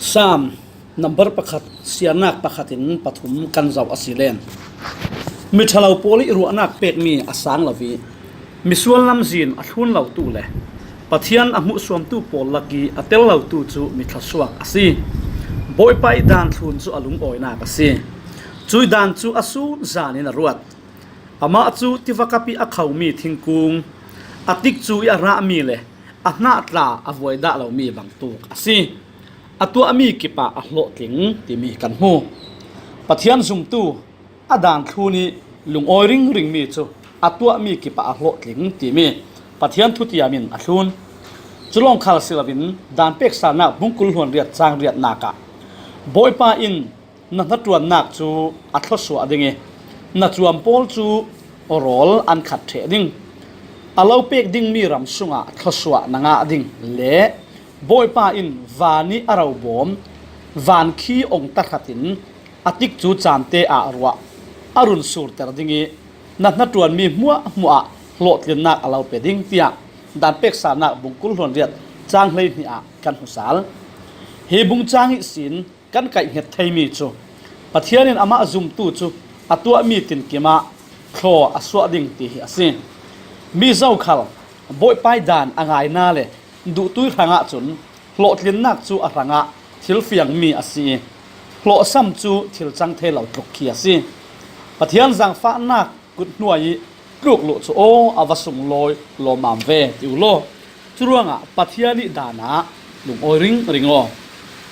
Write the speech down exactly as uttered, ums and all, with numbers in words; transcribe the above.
Psalm number pakhat, siarnak pakhatin pathum kan zoh a si len. Miṭhalo pawl ih ruahnak pekmi a sang lo ih misual lamzin a thlun lotu le Pathian a hmuhsuamtu pawl lakih a tel lotu cu mi thluasuak a si. Bawipa ih daan thlun cu a lungawinak a si. Cuih daan cu a sun zan in a ruat. Amah cu tivakap ih a khomi thingkung, a tikcu ih a rahmi le a hnah tla a vuai dah lomi bangtuk a si. A tuahmi kipah a hlawhtling timi kan hmu. Pathian zumtu a daan thlun ih lungawi ringringmi cu a tuahmi kipah a hlawhtling timi Pathian thutiam in a thlun. Culawng khal si loin daan peksalnak bungkul hluan riat cang riatnak ah Bawipa in na hnaṭuannak cu a thluasuah ding ih na cuam pawl cu rawl an khat ṭheh ding. A lo pek dingmi ram sungah thluasuah na ngah ding le Bawipa in van ih a robawm van khi ong tahratin a tikcu caante ah ruah a run surter ding ih na hnaṭuanmi hmuahhmuah ah hlawhtlinnak a lo pe ding, tiah daan peksalnak bungkul hluan riat cang hleihnih ah kan hmu sal. Hi bungcang ihsin kan kaihhnget theimi cu Pathian in amah zumtu cu a tuahmi tinkim ah thlaw a suah ding ti hi a si. Mi zokhal Bawipa ih daan a ngaina le duhtui hrangah cun hlawhtlinnak cu a hrangah thil fiangmi a si ih hlawhsam cu thil cang thei lo tluk khi a si. Pathian zaangfahnak kut hnuai ih tluk luh cu aw a va sunglawi lawmam ve ti u law, curuangah Pathian ih daan ah lungawi ringring aw.